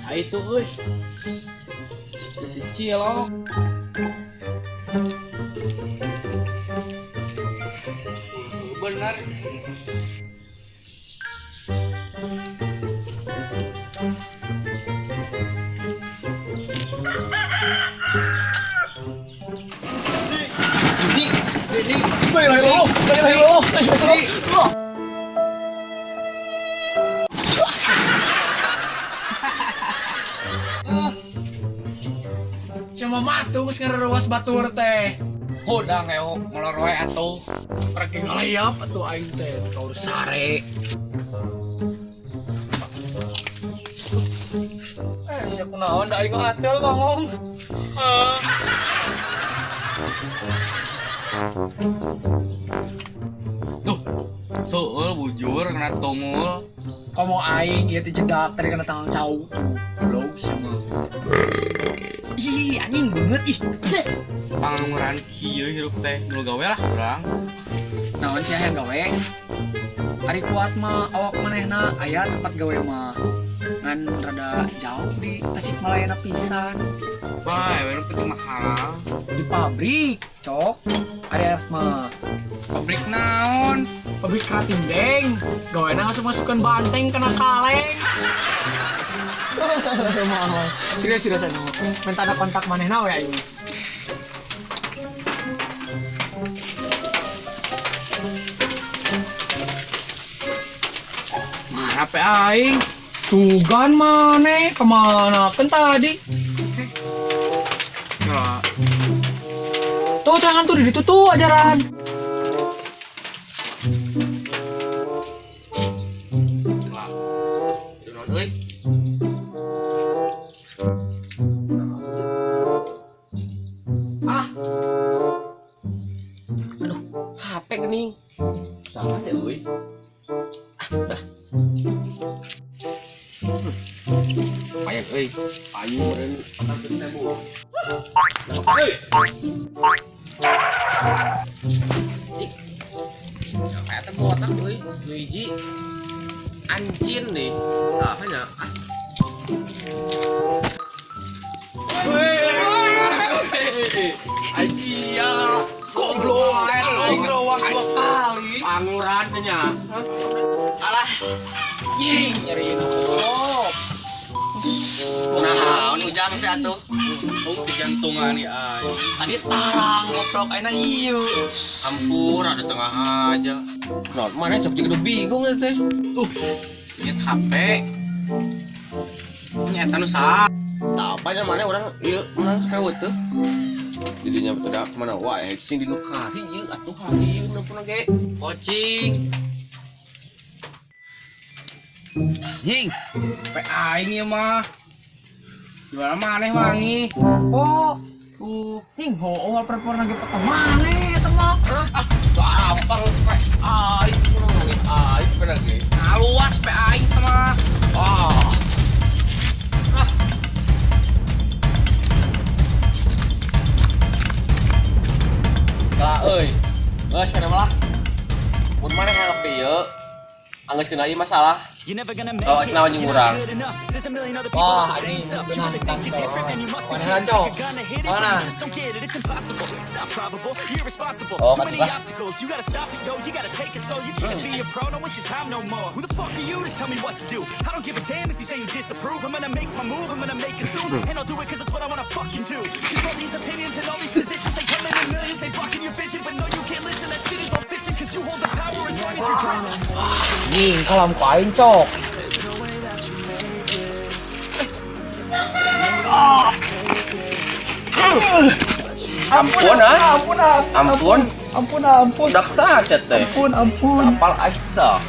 Nah itu euy. Si Cilok. Bener. Cuma matu geus ngareruas batur teh. Hudang ewok molor wae atuh. Rek ngalayap atuh aing teh kaur sare. Sia kunaon da aing ngatel kangong. Tuh. Seueul bujur kena tungul. Komo aing ieu teh jedak tadi kena tangan cau. Goblok sia mah. Ih, anjing banget ih. Pangangguran kieu hirup teh nu gawe lah urang. Naon sia hayang gawe? Ari kuat mah awak manehna aya tempat gawe mah. Ngan rada jauh di Tasikmalaya pisan. Bae, we nu penting mah halal. Di pabrik, cok. Ari arek mah Pabrik naon? Pabrik kratindeng. Gawena masuk-masukkan banteng kena kaleng. Mau. Serius serius anu. Minta ada kontak manehna we aing. Mana pe aing? Sugan maneh kemana kan tadi? Lah, Tuh tangan tuh di ditu tuh ajaran. lah. Naon euy? Ah, Aduh, HP geuning. Salah deh euy. Ah, dah. Payet euy. Payu meureun 400.000. Euy. Ih. Ya kayak teh botak euy, nu hiji. Ancin nih. Tah nya. Ah. Asia. Goblok, aing rawas dua kali. Panguran teh nya. Alah, Nying nyeri goblok. naon ujang teh atuh. Ung teh jantungan ieu aing. Tadi tarang goblok ayeuna ieu. Ampun, ada tengah aja. Naon mana cok jeung bingung teh. Tuh, inget HP. Ini eta nu saha? Tak apa nya mana urang ieu mana hewet teh. Jadinya udah mana wae sing di nu kari ieu atuh hari ieu nu ge. Pocing. Nying, HP aing ieu mah. Gimana maneh wangi? Oh, tuh, nying hoo wallpaper lagi foto maneh eta mah. Ah, gampang HP aing ngomongin aing pernah ge. Ngaluas HP aing teh mah. Ah. Ah. Lah euy. Geus kana mah lah. Mun maneh nganggep ieu anggeus kena ieu masalah. Oh, naon jeung urang. Wah, anjing beunang kantor. Mana cok? Mana? Oh, katuh lah. Nying kalam ku aing cok. Ampun ah. Ampun, Ampun. ampun, ampun. Dak saja teh. Ampun, ampun. Apal aing sah.